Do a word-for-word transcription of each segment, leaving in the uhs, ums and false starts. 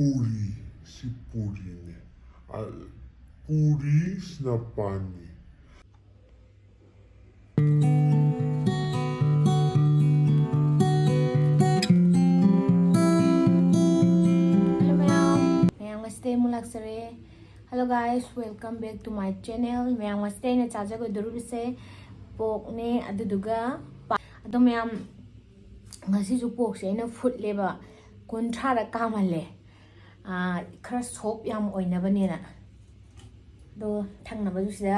ꯄꯨꯔꯤ, ꯁꯤ ꯄꯨꯔꯤꯅꯦ꯫ ꯑ, ꯄꯨꯔꯤꯁꯤꯅ ꯄꯥꯟꯅꯤ꯫ Hello ꯃꯌꯥꯝ, ꯃꯌꯥꯝ ꯉꯁꯤꯗꯤ ꯑꯃꯨꯛ ꯂꯥꯛꯆꯔꯦ꯫ Hello guys, welcome back to my channel. ꯃꯌꯥꯝ ꯉꯁꯤꯗꯤ ꯑꯩꯅ ꯆꯥꯖꯒꯗꯧꯔꯤꯕꯁꯦ porkꯅꯦ, ꯑꯗꯨꯗꯨꯒ ꯄꯥ-, ꯑꯗꯣ ꯃꯌꯥꯝ ꯉꯁꯤꯁꯨ porkꯁꯦ ꯑꯩꯅ ꯐꯨꯠꯂꯦꯕ, ꯀꯨꯟꯊ꯭ꯔꯥꯔꯛ ꯀꯥꯝꯍꯜꯂꯦ꯫ ꯑꯥ, ꯈꯔ soft ꯌꯥꯝ ꯑꯣꯏꯅꯕꯅꯦꯅ꯫ ꯑꯗꯣ ꯊꯛꯅꯕꯁꯨ ꯁꯤꯗ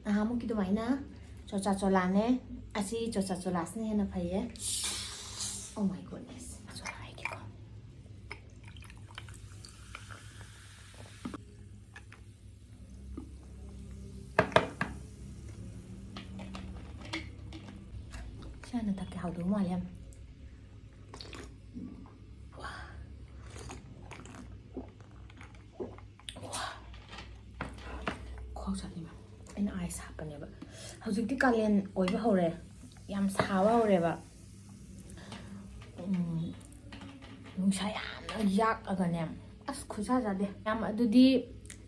ꯅꯍꯥꯟꯃꯨꯛꯀꯤ ꯑꯗꯨꯃꯥꯏꯅ ꯆꯣꯆꯥ ꯆꯣꯂꯥꯅꯦ꯫ ꯑꯁꯤ ꯆꯣꯆꯥ ꯆꯣꯂꯥꯁꯤꯅ ꯍꯦꯟꯅ ꯐꯩꯌꯦ꯫ Oh my goodness, ꯆꯣꯂꯥ ꯍꯥꯏꯒꯦꯀꯣ꯫ ꯁꯤ ꯍꯥꯟꯅ ꯊꯛꯀꯦ, ꯍꯥꯎꯗꯧ ꯃꯥꯜꯂꯦ ꯌꯥꯝ꯫ ꯈꯨꯍꯥꯎ ꯆꯥꯅꯤꯡꯕ꯫ ꯑꯩꯅ ice ꯍꯥꯞꯄꯅꯦꯕ꯫ ꯍꯧꯖꯤꯛꯇꯤ ꯀꯥꯂꯦꯟ ꯑꯣꯏꯕ ꯍꯧꯔꯦ, ꯌꯥꯝ ꯁꯥꯕ ꯍꯧꯔꯦꯕ꯫ ꯎꯝ, ꯅꯨꯡꯁꯥ ꯌꯥꯝꯅ ꯌꯥꯛꯑꯒꯅꯦ꯫ ꯑꯁ, ꯈꯨꯠꯁꯥ ꯆꯥꯗꯦ꯫ ꯌꯥꯝ, ꯑꯗꯨꯗꯤ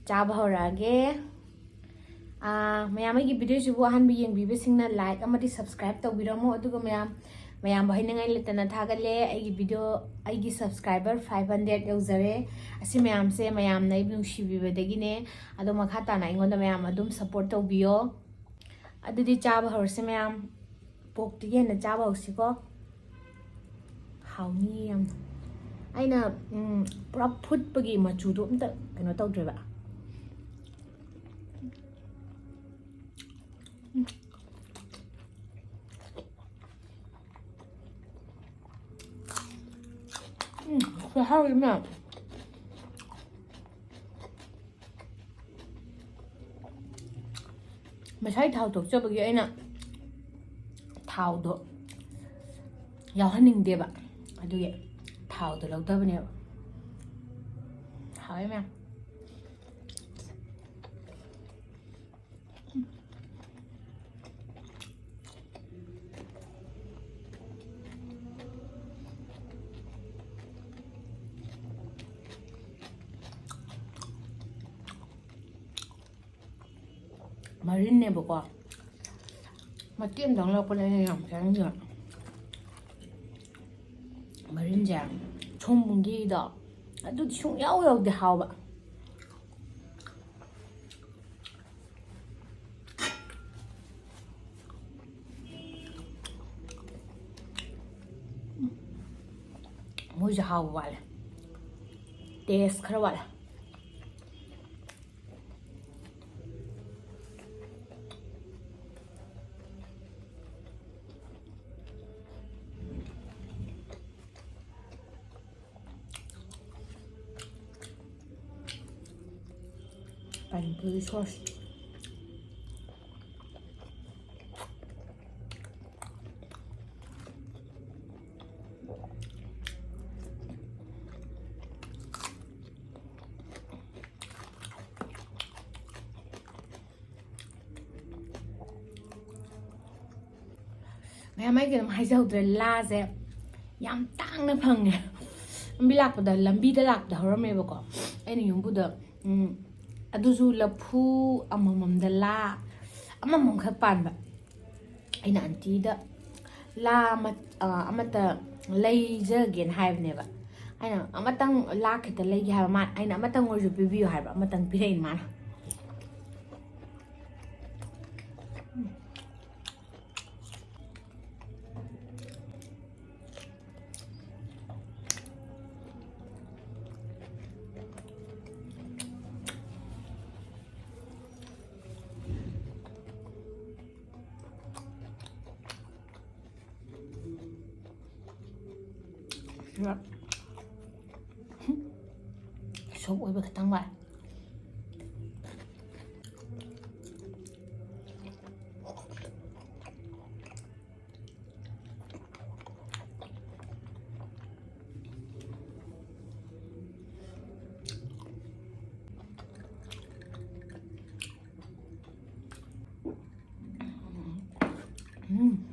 ꯆꯥꯕ ꯍꯧꯔꯛꯑꯒꯦ꯫ ꯑꯥ, ꯃꯌꯥꯝ ꯑꯩꯒꯤ videoꯁꯤꯕꯨ ꯑꯍꯥꯟꯕ ꯌꯦꯡꯕꯤꯕꯁꯤꯡꯅ like ꯑꯃꯗꯤ subscribe ꯇꯧꯕꯤꯔꯝꯃꯣ꯫ ꯑꯗꯨꯒ ꯃꯌꯥꯝ, ꯃꯌꯥꯝꯕꯨ ꯍꯥꯏꯅꯤꯡꯉꯥꯏ ꯂꯩꯇꯅ ꯊꯥꯒꯠꯂꯦ꯫ ꯑꯩꯒꯤ video, ꯑꯩꯒꯤ subscriber five hundred ꯌꯧꯖꯔꯦ꯫ ꯑꯁꯤ ꯃꯌꯥꯝꯁꯦ ꯃꯌꯥꯝꯅ ꯑꯩꯕꯨ ꯅꯨꯡꯁꯤꯕꯤꯕꯗꯒꯤꯅꯦ꯫ ꯑꯗꯣ ꯃꯈꯥ ꯇꯥꯅ ꯑꯩꯉꯣꯟꯗ ꯃꯌꯥꯝ ꯑꯗꯨꯝ support ꯇꯧꯕꯤꯌꯣ꯫ ꯑꯗꯨꯗꯤ ꯆꯥꯕ ꯍꯧꯔꯁꯤ ꯃꯌꯥꯝ꯫ Porkꯇꯒꯤ ꯍꯦꯟꯅ ꯆꯥꯕ ꯍꯧꯁꯤꯀꯣ꯫ ꯍꯥꯎꯅꯤ ꯌꯥꯝꯅ꯫ ꯑꯩꯅ, ꯎꯝ, ꯄꯨꯔꯥ ꯐꯨꯠꯄꯒꯤ ꯃꯆꯨꯗꯣ ꯑꯝꯇ ꯀꯩꯅꯣ ꯇꯧꯗ꯭ꯔꯦꯕ꯫ ꯎꯝ꯫ ꯎꯝ, ꯈꯨꯍꯥꯎꯗꯤ ꯃꯌꯥꯝ꯫ ꯃꯁꯥꯏ ꯊꯥꯎ ꯊꯣꯛꯆꯕꯒꯤ ꯑꯩꯅ ꯊꯥꯎꯗꯣ ꯌꯥꯎꯍꯟꯅꯤꯡꯗꯦꯕ, ꯑꯗꯨꯒꯤ ꯊꯥꯎꯗꯣ ꯂꯧꯗꯕꯅꯦꯕ꯫ ꯍꯥꯎꯋꯦ ꯃꯌꯥꯝ꯫ ꯃꯔꯤꯟꯅꯦꯕꯀꯣ꯫ ꯃꯇꯦꯛ ꯑꯃꯇꯪ ꯂꯧꯔꯛꯄꯅꯦ ꯑꯩꯅ ꯌꯥꯝ ꯆꯥꯅꯤꯡꯗꯕ꯫ ꯃꯔꯤꯟꯁꯦ ꯁꯣꯝꯕꯨꯝꯒꯤꯗꯣ ꯑꯗꯨꯗꯤ ꯁꯨꯡꯌꯥꯎ ꯌꯥꯎꯗꯦ ꯍꯥꯎꯕ꯫ ꯃꯣꯏꯁꯦ ꯍꯥꯎꯕ ꯋꯥꯠꯂꯦ, ꯇꯦꯁ ꯈꯔ ꯋꯥꯠꯂꯦ꯫ ꯄꯥꯅꯤꯄꯨꯔꯤ ꯁꯣꯁ꯫ ꯃꯌꯥꯝ, ꯑꯩ ꯀꯩꯅꯣꯝ ꯍꯥꯏꯖꯍꯧꯗ꯭ꯔꯦ, ꯂꯥꯁꯦ ꯌꯥꯝ ꯇꯥꯡꯅ ꯐꯪꯉꯦ꯫ ꯂꯝꯕꯤ ꯂꯥꯛꯄꯗ, ꯂꯝꯕꯤꯗ ꯂꯥꯛꯄꯗ ꯍꯧꯔꯝꯃꯦꯕꯀꯣ꯫ ꯑꯩꯅ ꯌꯨꯝꯕꯨꯗ, ꯎꯝ, ꯑꯗꯨꯁꯨ ꯂꯐꯨ ꯑꯃꯃꯝꯗ ꯂꯥ ꯑꯃꯃꯝꯈꯛ ꯄꯥꯟꯕ꯫ ꯑꯩꯅ ꯑꯟꯇꯤꯗ ꯂꯥ ꯑꯃ, ꯑ, ꯑꯃꯠꯇ ꯂꯩꯖꯒꯦꯅ ꯍꯥꯏꯕꯅꯦꯕ꯫ ꯑꯩꯅ ꯑꯃꯇꯪ ꯂꯥ ꯈꯤꯇ ꯂꯩꯒꯦ ꯍꯥꯏꯕ, ꯃꯥ, ꯑꯩꯅ ꯑꯃꯇꯪ ꯑꯣꯏꯔꯁꯨ ꯄꯤꯕꯤꯌꯨ ꯍꯥꯏꯕ, ꯑꯃꯇꯪ ꯄꯤꯔꯛꯏꯅꯦ ꯃꯥꯅ꯫ ꯁꯣꯞ ꯑꯣꯏꯕ ꯈꯤꯇꯪ ꯋꯥꯏ꯫ ꯎꯝ꯫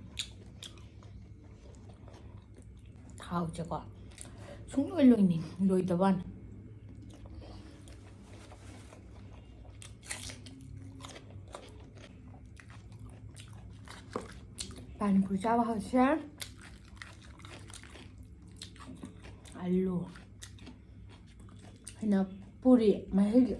ꯊꯥꯎꯁꯦꯀꯣ ꯁꯨꯡꯂꯣꯏ ꯂꯣꯏꯅꯤꯡ-, ꯂꯣꯏꯗꯕ ꯋꯥꯅꯤ꯫ ꯄꯥꯅꯤꯄꯨꯔꯤ ꯆꯥꯕ ꯍꯧꯔꯁꯦ꯫ ꯑꯂꯨ꯫ ꯍꯩꯅ ꯄꯨꯔꯤ ꯃꯍꯤꯒꯤ꯫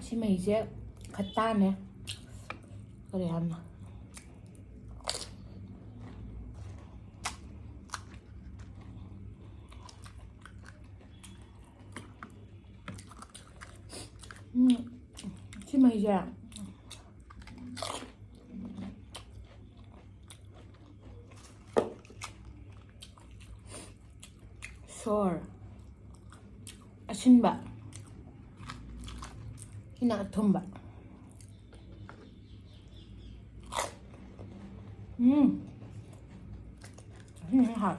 ꯁꯤ ꯃꯍꯤꯁꯦ ꯈꯇꯥꯅꯦ꯫ ꯀꯔꯤ ꯍꯥꯏꯕꯅꯣ? ꯎꯝ, ꯁꯤ ꯃꯍꯤꯁꯦ ꯁꯣꯔ ꯑꯁꯤꯟꯕ, ꯁꯤꯅ ꯑꯊꯨꯝꯕ꯫ ꯎꯝ, ꯎꯝ, ꯍꯥꯎ꯫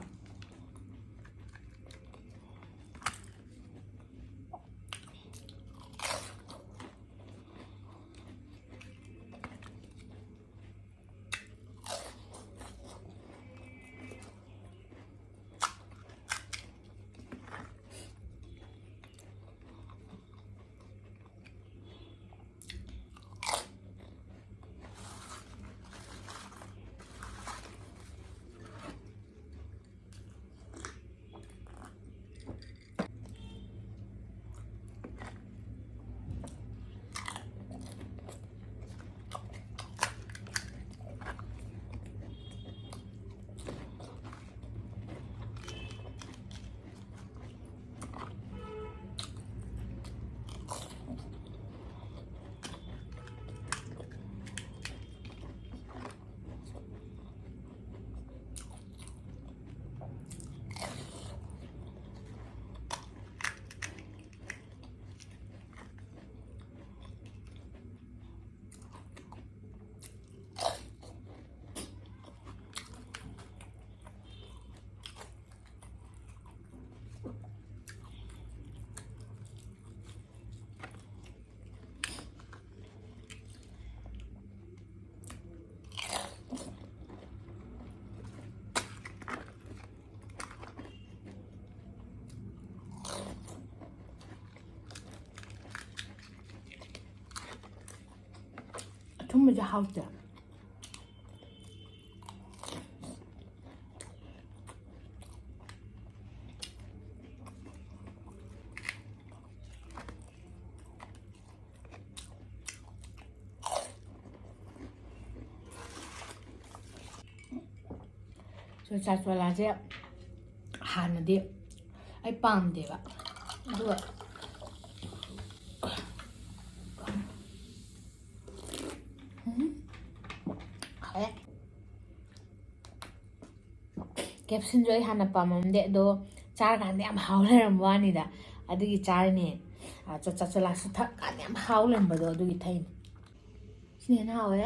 ꯍꯥꯎꯇꯦ꯫ ꯆꯣꯆꯥ ꯆꯣꯂꯥꯁꯦ ꯍꯥꯟꯅꯗꯤ ꯑꯩ ꯄꯥꯝꯗꯦꯕ, ꯑꯗꯨꯒ ꯎꯝ, ꯍꯥꯎꯋꯦ꯫ ꯀꯦꯞꯁꯨꯟꯁꯨ ꯑꯩ ꯍꯥꯟꯅ ꯄꯥꯝꯃꯝꯗꯦ, ꯑꯗꯣ ꯆꯥꯔꯀꯥꯟꯗ ꯌꯥꯝ ꯍꯥꯎ ꯂꯩꯔꯝꯕ ꯋꯥꯅꯤꯗ꯫ ꯑꯗꯨꯒꯤ ꯆꯥꯔꯤꯅꯦ꯫ ꯑ, ꯆ-, ꯆ-, ꯆꯆꯣꯂꯥꯁꯨ ꯊꯛꯀꯥꯟꯗ ꯌꯥꯝ ꯍꯥꯎ ꯂꯩꯔꯝꯕꯗꯣ, ꯑꯗꯨꯒꯤ ꯊꯛꯏꯅꯦ꯫ ꯁꯤꯅ ꯍꯦꯟꯅ ꯍꯥꯎꯋꯦ꯫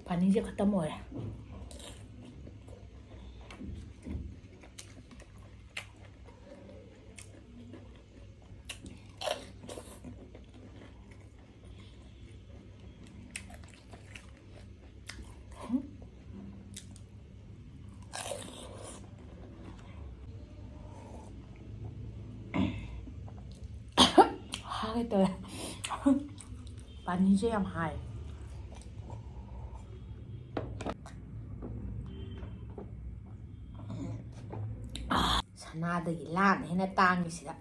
ꯄꯥꯅꯤꯁꯦ ꯈꯛꯇꯪ ꯑꯣꯏꯔꯦ꯫ ꯍꯥꯏꯒꯦ ꯇꯧꯋꯦ꯫ ꯄꯥꯅꯤꯁꯦ ꯌꯥꯝ ꯍꯥꯏ꯫ ꯁꯅꯥꯗꯒꯤ ꯂꯥꯟꯅ ꯍꯦꯟꯅ ꯇꯥꯡꯉꯤꯁꯤꯗ꯫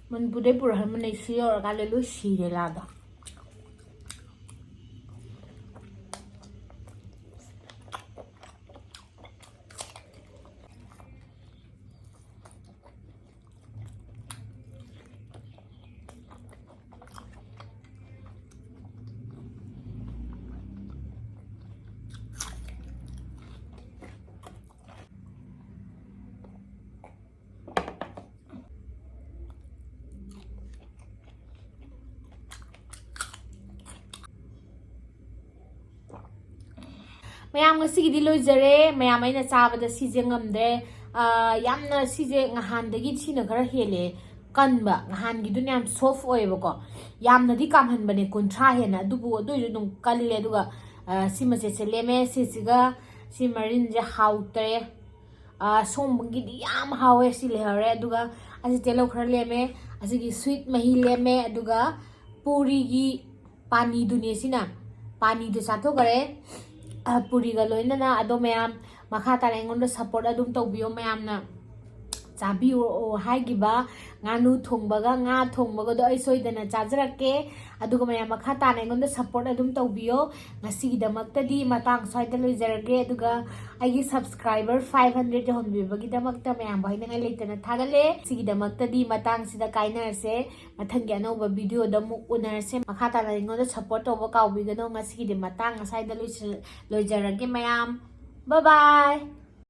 ꯃꯅꯤꯄꯨꯔꯗꯩ ꯄꯨꯔꯛꯍꯟꯕꯅꯦ, ꯁꯤ ꯌꯧꯔꯀꯥꯟꯗ ꯂꯣꯏ ꯁꯤꯔꯦ ꯂꯥꯗꯣ꯫ ꯃꯌꯥꯝ, ꯉꯁꯤꯒꯤꯗꯤ ꯂꯣꯏꯖꯔꯦ꯫ ꯃꯌꯥꯝ, ꯑꯩꯅ ꯆꯥꯕꯗ ꯁꯤꯁꯦ ꯉꯝꯗ꯭ꯔꯦ꯫ ꯑꯥ, ꯌꯥꯝꯅ ꯁꯤꯁꯦ ꯉꯍꯥꯟꯗꯒꯤ ꯁꯤꯅ ꯈꯔ ꯍꯦꯜꯂꯦ ꯀꯟꯕ꯫ ꯉꯍꯥꯟꯒꯤꯗꯨꯅ ꯌꯥꯝ soft ꯑꯣꯏꯌꯦꯕꯀꯣ꯫ ꯌꯥꯝꯅꯗꯤ ꯀꯥꯝꯍꯟꯕꯅꯦ, ꯀꯨꯟꯊ꯭ꯔꯥ ꯍꯦꯟꯅ, ꯑꯗꯨꯕꯨ ꯑꯗꯨ ꯑꯣꯏꯔꯁꯨ ꯑꯗꯨꯝ ꯀꯜꯂꯦ꯫ ꯑꯗꯨꯒ ꯑ, ꯁꯤ ꯃꯆꯦꯠꯁꯦ ꯂꯦꯝꯃꯦ꯫ ꯁꯤꯁꯤꯒ ꯁꯤ ꯃꯔꯤꯟꯁꯦ ꯍꯥꯎꯇ꯭ꯔꯦ꯫ ꯑ, ꯁꯣꯝꯕꯨꯡꯒꯤꯗꯤ ꯌꯥꯝ ꯍꯥꯎꯋꯦ꯫ ꯁꯤ ꯂꯩꯍꯧꯔꯦ꯫ ꯑꯗꯨꯒ ꯑꯁꯤ ꯇꯤꯜꯍꯧ ꯈꯔ ꯂꯦꯝꯃꯦ꯫ ꯑꯁꯤꯒꯤ ꯁ꯭ꯋꯤꯠ ꯃꯍꯤ ꯂꯦꯝꯃꯦ꯫ ꯑꯗꯨꯒ ꯄꯨꯔꯤꯒꯤ ꯄꯥꯅꯤꯗꯨꯅꯦ ꯁꯤꯅ꯫ ꯄꯥꯅꯤꯗꯨ ꯆꯥꯊꯣꯛꯈꯔꯦ, ꯑ, ꯄꯨꯔꯤꯒ ꯂꯣꯏꯅꯅ꯫ ꯑꯗꯣ ꯃꯌꯥꯝ ꯃꯈꯥ ꯇꯥꯅ ꯑꯩꯉꯣꯟꯗ ꯁꯞꯄꯣꯔꯠ ꯑꯗꯨꯝ ꯇꯧꯕꯤꯌꯣ꯫ ꯃꯌꯥꯝꯅ ꯆꯥꯕꯤꯌꯣ ꯍꯥꯏꯈꯤꯕ ꯉꯥꯅꯨ ꯊꯣꯡꯕꯒ ꯉꯥ ꯊꯣꯡꯕꯒꯗꯣ ꯑꯩ ꯁꯣꯏꯗꯅ ꯆꯥꯖꯔꯛꯀꯦ꯫ ꯑꯗꯨꯒ ꯃꯌꯥꯝ ꯃꯈꯥ ꯇꯥꯅ ꯑꯩꯉꯣꯟꯗ ꯁꯞꯄꯣꯔꯠ ꯑꯗꯨꯝ ꯇꯧꯕꯤꯌꯣ꯫ ꯉꯁꯤꯒꯤꯗꯃꯛꯇꯗꯤ ꯃꯇꯥꯡ ꯁ꯭ꯋꯥꯏꯗ ꯂꯣꯏꯖꯔꯒꯦ꯫ ꯑꯗꯨꯒ ꯑꯩꯒꯤ ꯁꯕꯁꯀ꯭ꯔꯥꯏꯕꯔ ꯐꯥꯏꯚ ꯍꯟꯗ꯭ꯔꯦꯠ ꯌꯧꯍꯟꯕꯤꯕꯒꯤꯗꯃꯛꯇ ꯃꯌꯥꯝꯕꯨ ꯍꯥꯏꯅꯤꯡꯉꯥꯏ ꯂꯩꯇꯅ ꯊꯥꯒꯠꯂꯦ꯫ ꯁꯤꯒꯤꯗꯃꯛꯇꯗꯤ ꯃꯇꯥꯡꯁꯤꯗ ꯀꯥꯏꯅꯔꯁꯦ꯫ ꯃꯊꯪꯒꯤ ꯑꯅꯧꯕ ꯚꯤꯗꯤꯑꯣꯗ ꯑꯃꯨꯛ ꯎꯅꯔꯁꯦ꯫ ꯃꯈꯥ ꯇꯥꯅ ꯑꯩꯉꯣꯟꯗ ꯁꯞꯄꯣꯔꯠ ꯇꯧꯕ ꯀꯥꯎꯕꯤꯒꯅꯨ꯫ ꯉꯁꯤꯒꯤꯗꯤ ꯃꯇꯥꯡ ꯑꯁ꯭ꯋꯥꯏꯗ ꯂꯣꯏꯁꯤꯜ-, ꯂꯣꯏꯖꯔꯒꯦ ꯃꯌꯥꯝ꯫ Bye bye!